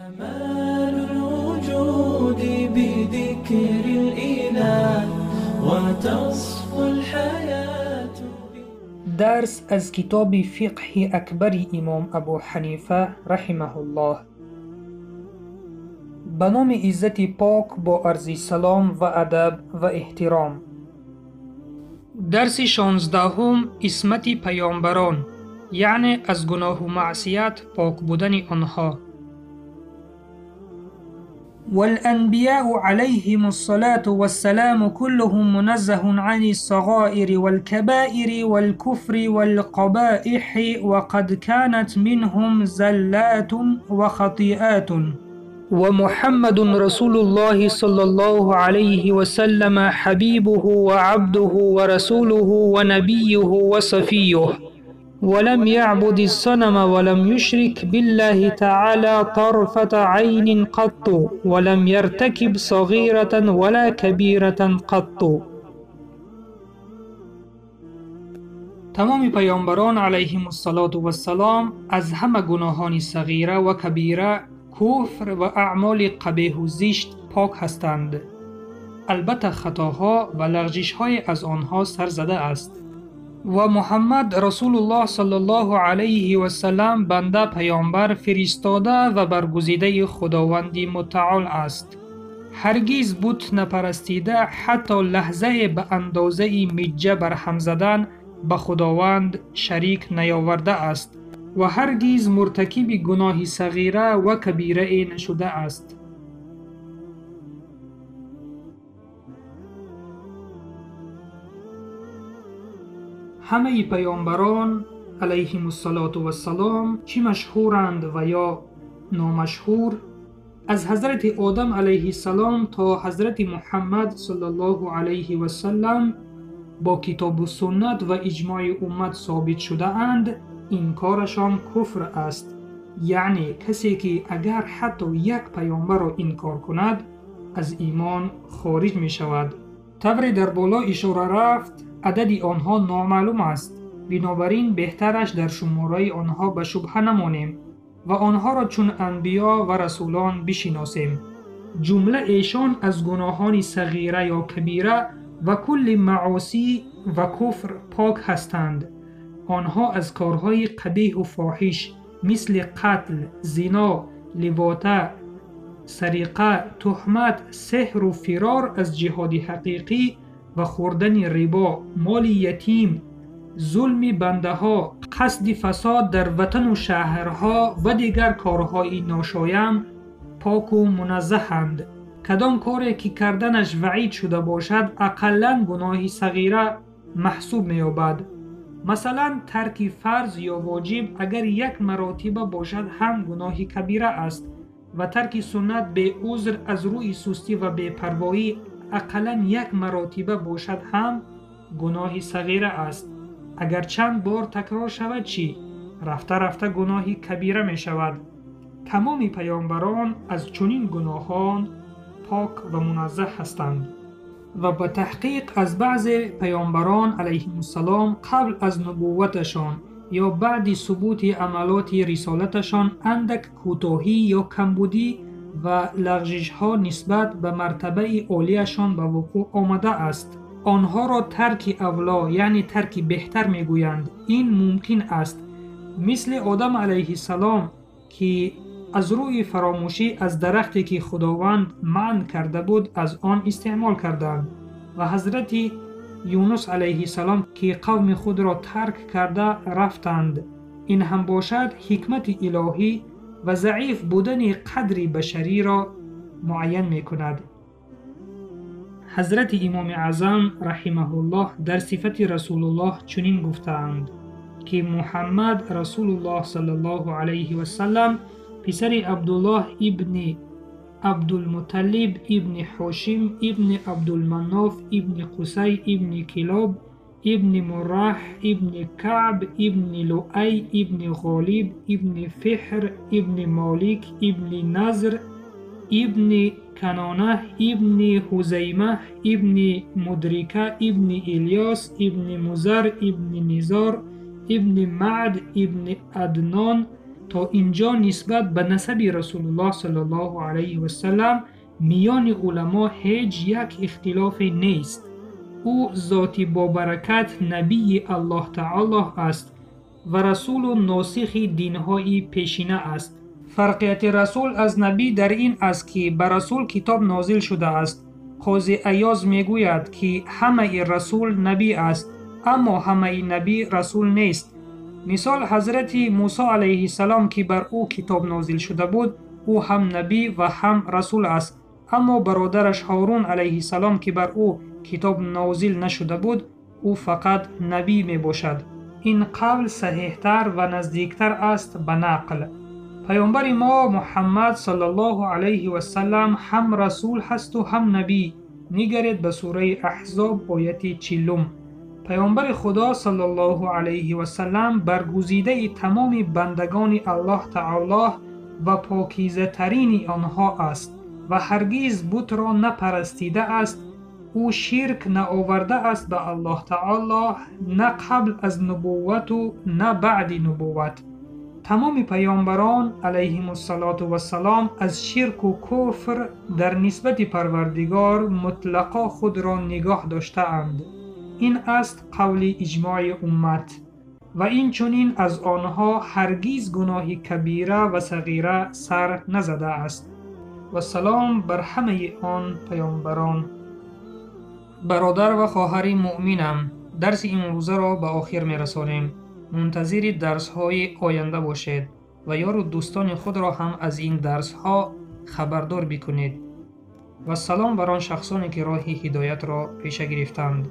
جمال الوجود بذكر الإله وتصفو الحياة. درس از کتاب فقه اکبر امام ابو حنیفه رحمه الله. به نام عزت پاک با عرض سلام و ادب و احترام. درس 16 عصمت پیامبران، یعنی از گناه و معصیت پاک بودن آنها. والأنبياء عليهم الصلاة والسلام كلهم منزه عن الصغائر والكبائر والكفر والقبائح، وقد كانت منهم زلات وخطيئات. ومحمد رسول الله صلى الله عليه وسلم حبيبه وعبده ورسوله ونبيه وصفيه، ولم يعبد الصنم ولم يشرك بالله تعالى طرفة عين قط، ولم يرتكب صغيرة ولا كبيرة قط. تمام پیامبران علیهم الصلاة والسلام از همه گناهان صغیره و کبیره، کفر و اعمال قبیح و زشت پاک هستند. البته خطاها و لغزش‌های از آنها سر زده است. و محمد رسول الله صلی الله علیه و سلم بنده پیامبر فرستاده و برگزیده خداوند متعال است. هرگز بت نپرستیده، حتی لحظه به اندازه مجه برهم زدن به خداوند شریک نیاورده است و هرگز مرتکب گناه صغیره و کبیره نشده است. همه پیامبران علیهم الصلاة والسلام چی مشهورند و یا نامشهور، از حضرت آدم علیه السلام تا حضرت محمد صلی الله علیه و سلم با کتاب و سنت و اجماع امت ثابت شده اند، انکارشان کفر است. یعنی کسی که اگر حتی یک پیامبر را انکار کند از ایمان خارج می شود. طور در بالا اشاره رفت، عدد آنها نامعلوم است، بنابراین بهترش در شماره آنها به شبهه نمانیم و آنها را چون انبیا و رسولان بشناسیم. جمله ایشان از گناهان صغیره یا کبیره و کل معاصی و کفر پاک هستند. آنها از کارهای قبیح و فاحش مثل قتل، زنا، لواطه، سرقه، تهمت، سحر و فرار از جهاد حقیقی و خوردن ربا، مال یتیم، ظلم بنده ها، قصد فساد در وطن و شهرها و دیگر کارهای ناشایم پاک و منزهند. کدام کاری که کردنش وعید شده باشد اقلا گناه صغیره محسوب می‌یابد. مثلا ترک فرض یا واجب اگر یک مراتبه باشد هم گناه کبیره است و ترک سنت به عذر از روی سستی و بی‌پروایی اقلا یک مراتبه باشد هم گناه صغیره است. اگر چند بار تکرار شود چی؟ رفته رفته گناه کبیره می شود. تمام پیامبران از چنین گناهان پاک و منزه هستند و به تحقیق از بعض پیامبران علیهم السلام قبل از نبوتشان یا بعد ثبوت عملات رسالتشان اندک کوتاهی یا کمبودی و لغزش‌ها نسبت به مرتبه عالیشان به وقوع آمده است. آنها را ترک اولا یعنی ترک بهتر میگویند. این ممکن است مثل آدم علیه السلام که از روی فراموشی از درختی که خداوند منع کرده بود از آن استعمال کردند و حضرت یونس علیه السلام که قوم خود را ترک کرده رفتند. این هم باشد حکمت الهی و ضعیف بودن قدر بشری را معین می کند. حضرت امام اعظم رحمه الله در صفت رسول الله چنین گفتند که محمد رسول الله صلی الله علیه و سلم پسر عبدالله ابن عبدالمطلب ابن هاشم ابن عبدالمناف ابن قصی ابن کلاب ابن مرح ابن کعب ابن لؤی ابن غالب ابن فحر ابن مالک ابن نضر ابن کنانه ابن حزیمه ابن مدرکه ابن الیاس ابن مضر ابن نزار ابن معد ابن عدنان То инҷо нисбат ба насаби Расулуллоҳ саллаллоҳу алайҳи васаллам миёни уламо ҳеҷ як ихтилофе нест. Ӯ зоти бобаракат набии Аллоҳ таоло аст ва расулу носихи динҳои пешина аст. Фарқияти расул аз набӣ дар ин аст, ки ба расул китоб нозил шудааст. Қози Аёз мегӯяд, ки ҳамаи расул набӣ аст, аммо ҳамаи набӣ расул нест. Мисол, ҳазрати Мусо алайҳиссалом, ки бар ӯ китоб нозил шуда буд, ӯ ҳам набӣ ва ҳам расул аст, аммо бародараш Ҳорун алайҳиссалом, ки бар ӯ китоб нозил нашуда буд, ӯ фақат набӣ мебошад. Ин қавл саҳеҳтар ва наздиктар аст ба нақл. Паёмбари мо Муҳаммад саллаллоҳу алайҳи васаллам ҳам расул ҳасту ҳам набӣ. Нигаред ба сураи Аҳзоб, ояти 40. Паёмбари Худо саллаллоҳу алайҳи васаллам баргузидаи тамоми бандагони Аллоҳ таоло ва покизатарини онҳо аст ва ҳаргиз бутро напарастида аст. Ӯ ширк наовардааст ба Аллоҳ таоло на қабл аз нубуввату на баъди нубувват. Тамоми паёмбарон алайҳимуссалоту вассалом аз ширку куфр дар нисбати Парвардигор мутлақо худро нигоҳ доштаанд. Ин аст қавли иҷмои уммат ва инчунин аз онҳо ҳаргиз гуноҳи кабира ва сағира сар назадааст. Вассалом бар ҳамаи он паёмбарон. Бародар ва хоҳари муъминам, дарси имрӯзаро ба охир мерасонем. Мунтазири дарсҳои оянда бошед ва ёру дӯстони худро ҳам аз ин дарсҳо хабардор бикунед. Вассалом бар он шахсоне, ки роҳи ҳидоятро пеша гирифтанд.